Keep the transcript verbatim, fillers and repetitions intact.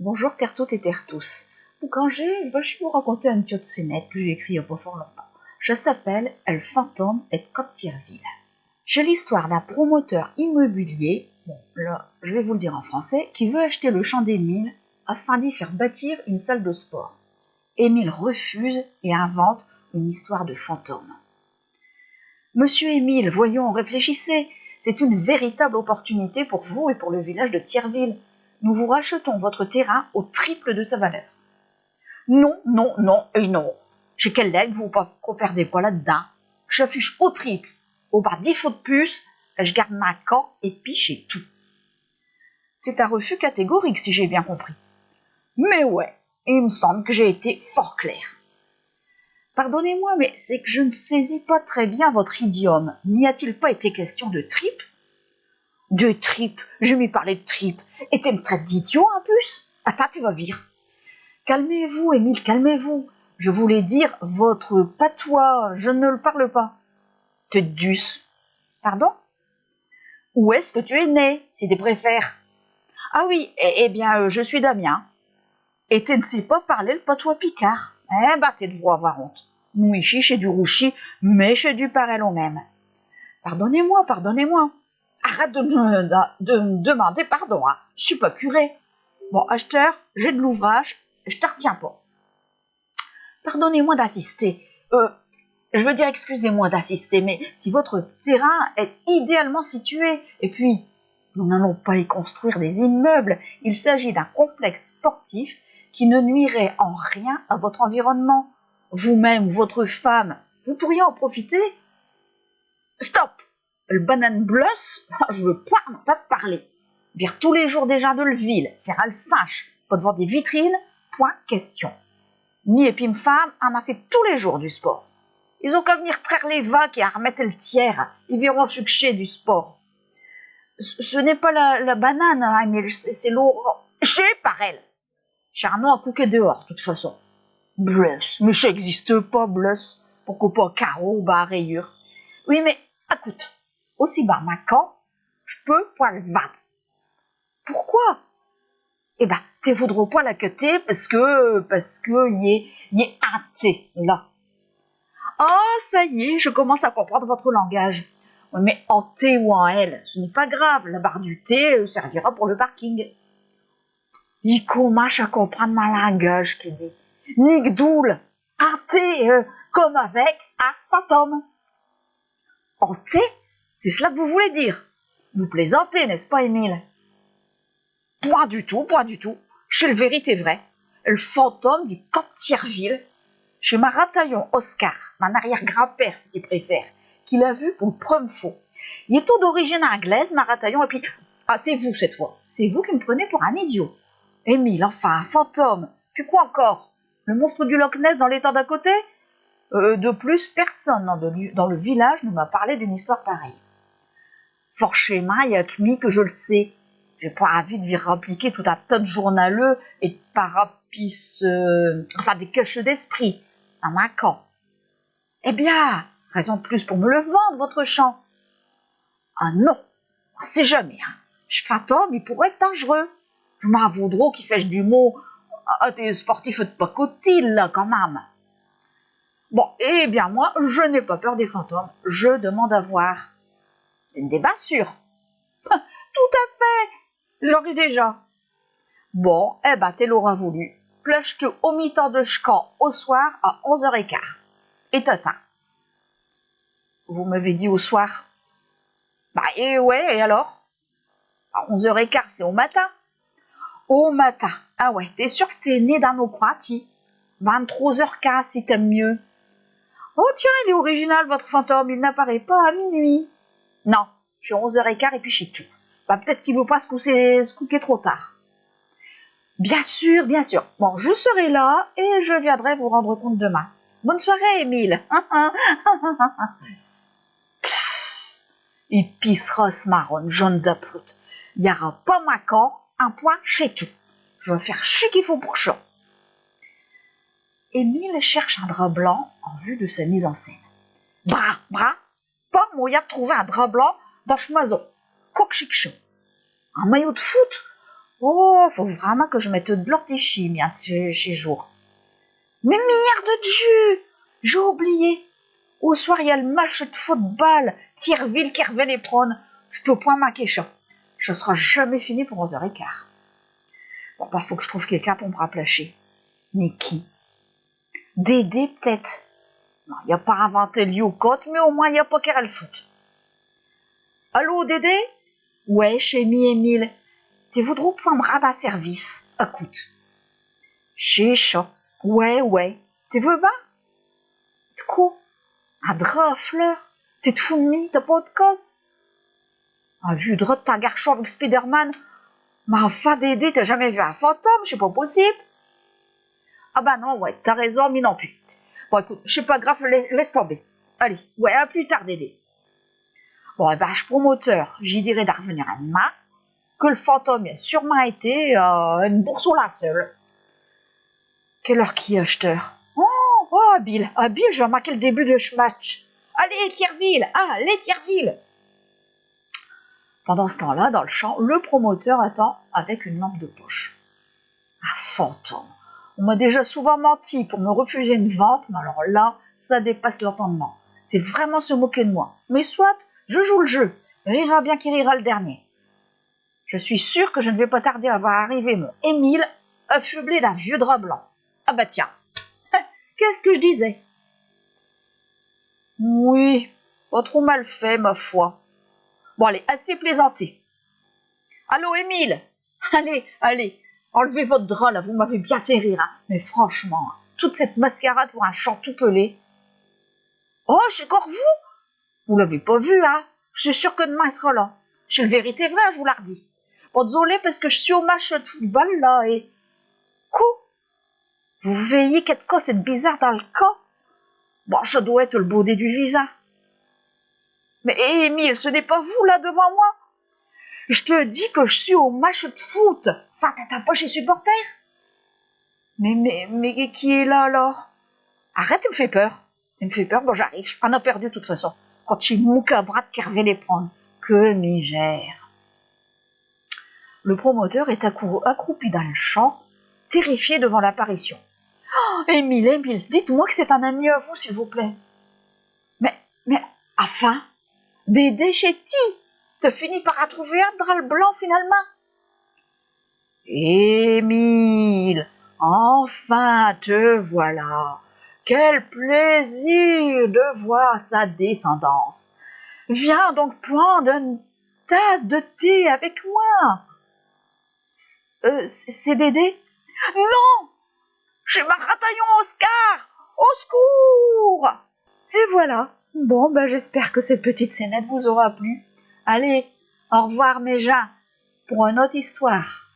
Bonjour tertoutes et tertous. Pou congé, j' vas vous raconter eune tiote scénette que j'ai écrit i a pas fort longtemps. Cha s'appelle El fantome ed Coptierville. Ch'est l'histoire d'un promoteur immobilier, bon, là, je vais vous le dire en français, qui veut acheter le champ d'Émile afin d'y faire bâtir une salle de sport. Émile refuse et invente une histoire de fantôme. Monsieur Émile, voyons, réfléchissez, c'est une véritable opportunité pour vous et pour le village de Thierville. Nous vous rachetons votre terrain au triple de sa valeur. Non, non, non et non. Ch'est qu'à l'aigle, vous pas, vous perdez pas là-d'dins. Que cha fuche au triple, ou par dix fos d'puce, j' garde min camp et pis ch'est tout. C'est un refus catégorique, si j'ai bien compris. Mais ouais, i m' semble que j'ai été fort clair. Pardonnez-moi, mais c'est que je ne saisis pas très bien votre idiome. N'y a-t-il pas été question de tripe ? De tripe ? J'ai mie parlé d' tripe. Et te m' traites d'idiot in plus ? Attinds, te vas vir. Calmez-vous, Émile, calmez-vous. Je voulais dire votre patois, je ne le parle pas. Te d'duce. Pardon ? Où est-ce que tu es né, si te préfères ? Ah oui, eh, eh bien, euh, je suis d'Amiens. Et te n' sais pas parler l' patois picard. Eh ben, te d'vros avoir honte. Nous, ichi, ch'est du rouchi, mais ch'est du parel au même. Pardonnez-moi, pardonnez-moi. Arrête de me, de me demander pardon, hein. J' sus pas curé. Bon, achteure, j'ai d' l'ouvrage, j' t'artiens pas. Pardonnez-moi d'insister. Euh, je veux dire, excusez-moi d'insister, mais si votre terrain est idéalement situé, et puis, nous n'allons pas y construire des immeubles, il s'agit d'un complexe sportif qui ne nuirait en rien à votre environnement. Vous-même ou votre femme, vous pourriez en profiter. Stop ! El banane bleusse, j' veux point in tinte parler. Vir tous les jours des gins de l' ville, faire el sinche, pas d'vant des vitrines, point question. Mi et pis m' femme, in a fait tous les jours du sport. Is ont qu'à v'nir traire les vaques et armette el tierre, is virront ch' que ch'est du sport. Ce, ce n'est pas la, la banane, hein, mais c'est, c'est l'or-, ch'est parel. Ch'est un nom à couquer dehors, de toute façon. Bleusse, mais cha existe pas, bleusse. Pourquoi pas carreau ou ben rayure ? Oui, mais, acoute, aussi ben min camp, j' peux point l' vinde. Pourquoi ? Eh ben, te voudros point l'aqueter parce que, parce que i est, i est inté, là. Ah, ça y est, je commence à comprendre votre langage. Ouais, mais en T ou en L, ce n'est pas grave, la barre du T, euh, servira pour le parking. I comminche à comprinde min langage, qu'i dit. Nique doule, inté, euh, comme avec un fantome. Inté, c'est cela que vous voulez dire. Vous plaisantez, n'est-ce pas, Émile ? Point du tout, point du tout. Ch'est l' vérité vraie. El fantome du Coptierville. Ch'est min rataillon Oscar, min arrière-grand-père, si te préfères, qui l'a vu pour l' preume fos. Il étot d'origine anglaise, min rataillon, et pis, ah, c'est vous cette fois. C'est vous qui me prenez pour un idiot. Émile, enfin, un fantôme. Puis quoi encore ? Le monstre du Loch Ness dans l'étang d'à côté ? Euh, de plus, personne dans, de, dans le village ne m'a parlé d'une histoire pareille. Forchémint, i a que mi que j' le sais. J'ai pas invie d' vir rappliquer tout un tas d' journaleux et d' parapis-, euh, enfin, des queuches d'esprit, in min camp. Eh bien, raison de plus pour me le vinde, votre champ. Ah non, in sait jamais, hein. Ch' fantome, i pourrot ête dangereux. J' m'in voudros qu'i faiche du mau à des sportifs ed pacotille, là, quand même. Bon, eh bien, moi, je n'ai pas peur des fantômes. Je demande à voir. Te n'es bin sûr ? Tout à fait. J'en ris déjà. Bon, eh ben, te l'auras voulu. Plache-te au mitan de ch' camp au soir à onze heures et quart. Et t'attinds. Vous m'avez dit au soir. Bah, eh ouais, et alors ? À onze heures et quart, c'est au matin. Au matin. Ah ouais, t'es sûr que t'es né dins nos coins, ti ? Vingt-trois heures quinze, si t'aimes mieux. Oh tiens, il est original, votre fantôme, il n'apparaît pas à minuit. Non, ch'est onze heures et quart et pis ch'est tout. Bah, peut-ête qu'i veut pas s' coucher, s' coucher trop tard. Bien sûr, bien sûr. Bon, je serai là et je viendrai vous rendre compte demain. Bonne soirée, Émile. Pff, i pissera, ch' marronne, Jeanne d'Aproute. I ara pas min camp, un point, ch'est tout. J' vas faire ch' qu'i faut pour cha. Émile cherche un drap blanc en vue de sa mise en scène. Brin, brin, pas moyen d' trouver un drap blanc dins ch' mason. Quo qu' ch'est qu' cha ? Un maillot d' foot ? Oh, faut vraimint que j'mette de l'ordre ichi, mi, hein, ch' ches jours. Mais merde d'jus, j'ai oublié. Au soir, y a l'match d'football, Thierville qui arvient les prônes. J'peux point manquer cha. Cha s'ra jamais fini pour onze heures et quart. Bon, bah, faut que j'trouve quéqu'un pour m'remplacher. Mais qui ? Dédé, p't-ête. Non, i a pas invinté l'youkote, mais au moins i a pas querré l'foot. Allô, Dédé ? Ouais, ch'est mi, Émile. Te voudros point m'rinde un service. Acoute. Ch'est cha. Ouais, ouais. Te veux bin ? D'quo ? Un drap à fleurs ? Te t'fous d'mi, t'as pas aute cosse ? Un viux drap d'tin garchon avec Spider-Man ? Mais enfin, Dédé, t'as jamais vu un fantôme, ch'est pas possible. Ah bah non, ouais, t'as raison, mi non plus. Bon, acoute, ch'est pas grave, laisse, laisse tomber. Allez, ouais, à plus tard, Dédé. Bon, eh ben, ch'promoteur, j'li dirai d'arvenir à d'main, que l'fantôme i a sûrmint été, euh, eune bourse au linceul. Quelle heure qu'i est, achteure ? Oh, oh, habile, habile, j'vas manquer l'début de ch'match. Allez, Thierville, allez, Thierville. Pendant ch'temps-là, dins l'champ, l'promoteur attend avec eune lampe d'poche. Un fantôme. On m'a déjà souvint minti pour m'refuser eune vente, mais alors là, cha dépasse l'intindemint. Ch'est vraimint s'moquer d'moi. Mais soit, j'joue l'jeu. Rira bin qui rira l'dernier. Je suis sûr que je n'vas pas tarder à vir arriver min Émile, affublé d'un viux drap blanc. Ah bah tiens. Qu'est-ce que j'dis ? Oui, pas trop mal fait, ma foi. Bon, allez, assez plaisanté. Allô, Émile ? Allez, allez, inlevez vot' drap, là, vous m'avez bin fait rire, hein. Mais franchemint, hein, toute ch'mascarade pour un chant tout pelé. Oh, ch'est cor vous ? Vous l'avez pas vu, hein ? J'sus sûr que d'main i s'ra là. Ch'est l'vérité vraie, j'vous l'ardis. Bon, désolé, pasque j'sus au match d'football, là, et... Quo ? Vous veyez quéqu' cosse ed bizarre dins l'camp ? Bon, cha dot ête l'baudet du visin. Mais, hé, Émile, ch'n'est pas vous, là, devant moi ? J'te dis que j'sus au match d'foot. Enfin, t'intinds pas chés supporters ? Mais, mais, mais qui est là, alors ? Arrête, te m'fais peur. Te m'fais peur, bon, j'arrive. In a perdu, de toute façon. Quand ch'est Moukabrate qui arvient les prônes. Quelle misère. L'promoteur est accrou-, accroupi dins l'champ, terrifié devant l'apparition. Oh, Émile, Émile, dites-moi que ch'est un ami à vous, s'il vous plaît. Mais, mais, enfin, Dédé, ch'est ti, t'as fini par introuver un drap blanc, finalemint. Émile, enfin te voilà. Quel plaisir de voir sa descendance. Viens donc prendre une tasse de thé avec moi. C-, euh, c-, ch'est Dédé ? Non ! Ch'est min rataillon Oscar ! Au secours ! Et voilà. Bon, ben, j'espère que cette petite scénette vous aura plu. Allez, au revoir mes gins, pour une autre histoire.